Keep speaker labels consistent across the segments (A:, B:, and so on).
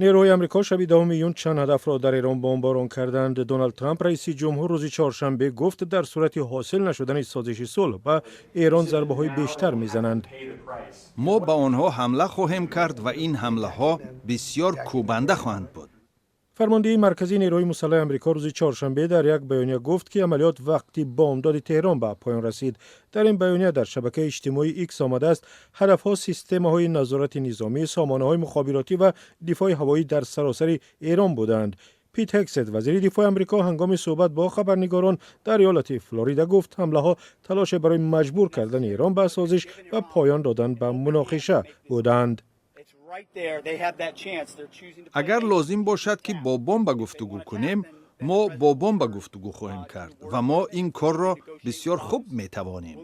A: Нерӯҳои Амрико шаби 10 июн чанд ҳадафро дар Эрон бомборон карданд. Доналд Трамп, раиси ҷумҳур, рӯзи чоршанбе гуфт, дар сурати ҳосил нашудани созиши сулҳ ба Эрон зарбаҳои бештар мезананд.
B: Мо ба онҳо ҳамла хоҳем кард ва ин ҳамлаҳо бисёр кӯбанда хоҳанд буд.
A: Фармондеҳии марказии нерӯҳои мусаллаҳи Амрико рӯзи чоршанбе дар як баёния гуфт, ки амалиёт вақти бомдоди Теҳрон ба поён расид. Дар ин баёния дар шабакаи иҷтимоии Икс омадааст, ҳадафҳо системаҳои назорати низомӣ, сомонаҳои мухобиротӣ ва дифои ҳавоӣ дар саросари Эрон буданд. Пит Ҳегсет, вазири дифои Амрико, ҳангоми суҳбат бо хабарнигорон дар иёлати Флорида гуфт, ҳамлаҳо талоше барои маҷбур кардани Эрон ба созиш ва поён додан ба муноқиша буданд.
B: Агар лозим бошад, ки бо бомба гуфтугӯ кунем, мо бо бомба гуфтугӯ хоҳем кард ва мо ин корро бисёр хуб метавонем.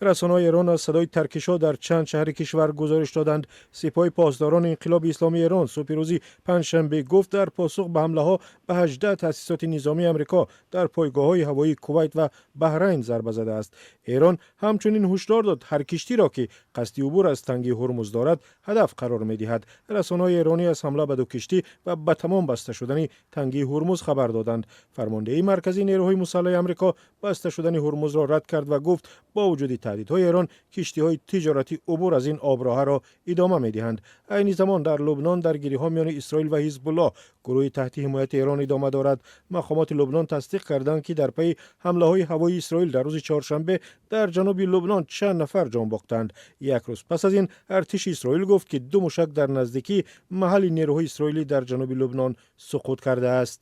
A: Расонаҳои Эрон аз садои таркишҳо дар чанд шаҳри кишвар гузориш доданд. Сипоҳи Посдорони Инқилоби Исломии Эрон субҳи рӯзи панҷшанбе гуфт, дар посух ба ҳамлаҳо ба 18 таъсисоти низомии Амрико дар пойгоҳҳои ҳавоии Кувайт ва Баҳрайн зарба задааст. Эрон ҳамчунин ҳушдор дод, ҳар киштиро, ки қасди убур аз Танги Ҳурмуз дорад, ҳадаф қарор медиҳад. Расонаҳои эронӣ аз ҳамла ба ду киштӣ ва ба тамом баста шудани Танги Ҳурмуз хабар доданд. Фармондеҳии марказии нерӯҳои мусаллаҳи Амрико баста шудани Ҳурмузро рад кард ва гуфт, бо вуҷуди таҳдидҳои Эрон, киштиҳои тиҷоратӣ убур аз ин оброҳаро идома медиҳанд. Айни замон дар Лубнон даргириҳо миёни Исроил ва Ҳизбуллоҳ, гурӯҳи таҳти ҳимояти Эрон, идома дорад. Мақомоти Лубнон тасдиқ карданд, ки дар пайи ҳамлаҳои ҳавоии Исроил дар рӯзи чоршанбе дар ҷануби Лубнон чанд нафар ҷон бохтанд. Як рӯз пас аз ин артиши Исроил гуфт, ки ду мушак дар наздикии маҳалли нерӯҳои исроилӣ дар ҷануби Лубнон суқут кардааст.